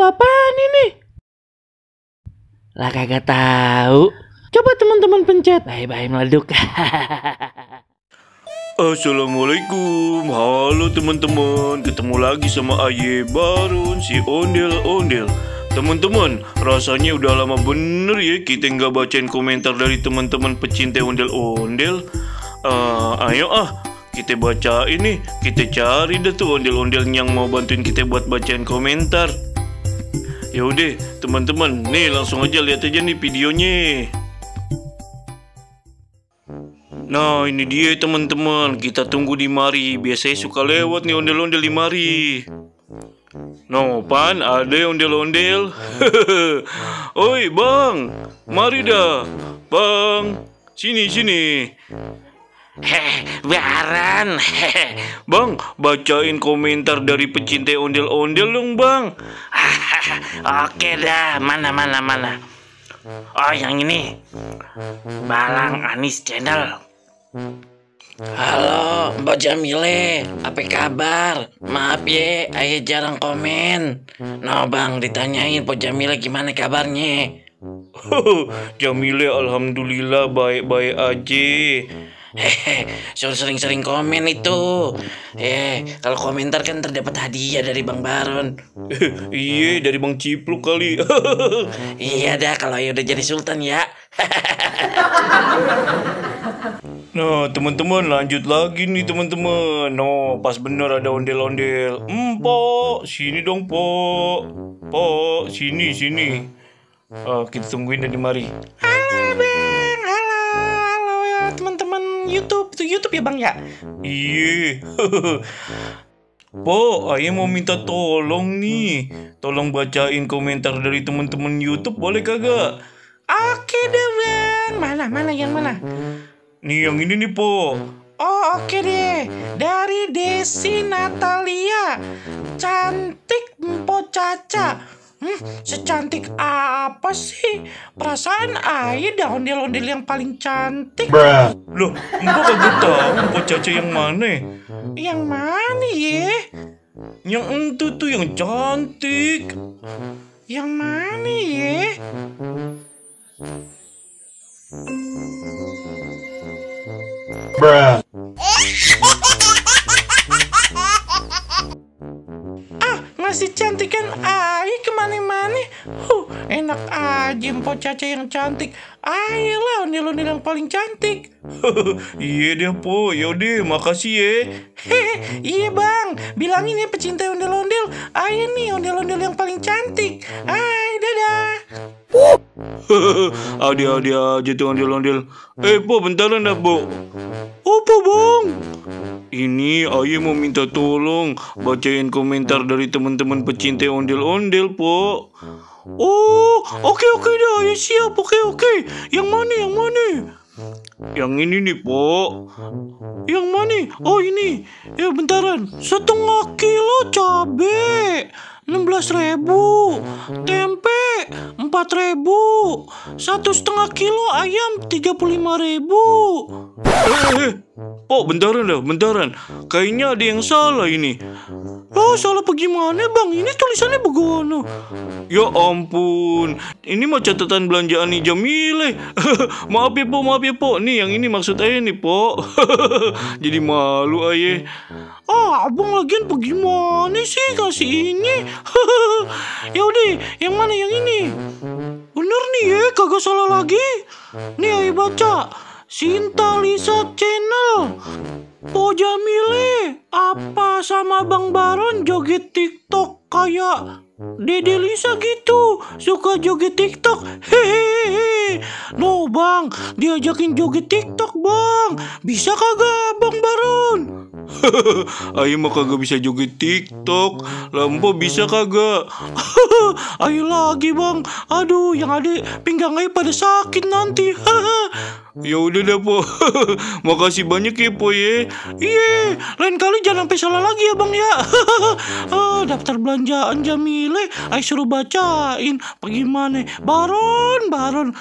apaan ini? Lah kagak tahu. Coba teman-teman pencet. Bye-bye meleduk. Assalamualaikum, halo teman-teman. Ketemu lagi sama Aye Barun, si Ondel-Ondel. Teman-teman, rasanya udah lama bener ya kita nggak bacain komentar dari teman-teman pecinta ondel-ondel. Ayo kita baca ini, kita cari deh tuh ondel-ondel yang mau bantuin kita buat bacain komentar. Yaudah teman-teman, nih langsung aja lihat aja nih videonya. Nah ini dia teman-teman, kita tunggu di mari. Biasanya suka lewat nih ondel-ondel di mari. No pan, ada ondel-ondel. Oi bang, mari dah bang, sini. Baran. Bang, bacain komentar dari pecinta ondel-ondel dong bang. Oke dah, mana. Oh yang ini, Balang Anis Channel. Halo Mbak Jamile, apa kabar? Maaf ya, ayah jarang komen. No bang, ditanyain Mbak Jamile gimana kabarnya? Jamile alhamdulillah baik-baik aja. Suruh sering-sering komen itu. Kalau komentar kan terdapat hadiah dari Bang Baron. Iya, dari Bang Cipluk kali. Iya dah, kalau ayah udah jadi sultan ya. Nah teman-teman, lanjut lagi nih teman-teman. No, pas bener ada ondel-ondel. Po, sini dong po, sini. Kita tungguin dari mari. Halo bang, halo ya teman-teman YouTube. Itu YouTube ya bang ya? Iya. Po, ayah mau minta tolong nih. Tolong bacain komentar dari teman-teman YouTube, boleh kagak? Oke deh bang. Mana yang mana? Nih yang ini nih po. Oh oke deh. Dari Desi Natalia. Cantik Mpo Caca. Secantik apa sih? Perasaan ayah dah ondel-ondel yang paling cantik. Loh, Mpo kagak tahu Mpo Caca yang mana? Yang mana ya? Yang itu tuh yang cantik. Yang mana ya? Masih cantik kan ayah kemana-mana. Enak aja Mpo Caca yang cantik. Ayah lah ondel-ondel yang paling cantik. Iya deh po, yaudah makasih ya. Iya bang, bilangin ya pecinta ondel-ondel, ayah nih ondel-ondel yang paling cantik. Hai, dadah. Ade aja tuh ondel-ondel. Po bentaran dah po. Apa bang? Ini ayah mau minta tolong bacain komentar dari teman-teman pecinta ondel-ondel po. Oh oke dah, ayah siap. Oke. Yang mana? Yang ini nih po. Yang mana? Oh ini. Ya bentaran. 1/2 kilo cabe 16.000, tempe 4.000, 1/2 kilo ayam 35.000. Po bentaran. Kayaknya ada yang salah ini. Oh salah pgimane bang? Ini tulisannya begono. Ya ampun, ini mah catatan belanjaan nih Jamile. Maaf ya po. Nih yang ini maksud ayah nih po. Jadi malu ayah. Abang lagian pgimane sih kasih ini? Yaudah, yang mana yang ini? Bener nih ya, kagak salah lagi. Nih ayah baca. Sinta Lisa Channel. Po Jamile, apa sama Bang Baron joget TikTok kayak Dede Lisa gitu? Suka joget TikTok. Hehehe. No bang, diajakin joget TikTok bang. Bisa kagak Bang Baron? Ayo mah kagak bisa joget TikTok. Lampo bisa kagak? Ayo lagi bang. Aduh, yang ada pinggang ayo pada sakit nanti. Ya udah dah po. Makasih banyak ya po ya. Iya, lain kali jangan sampai salah lagi ya bang ya. Daftar belanjaan Jamile, ayo suruh bacain. Pgimane? Baron.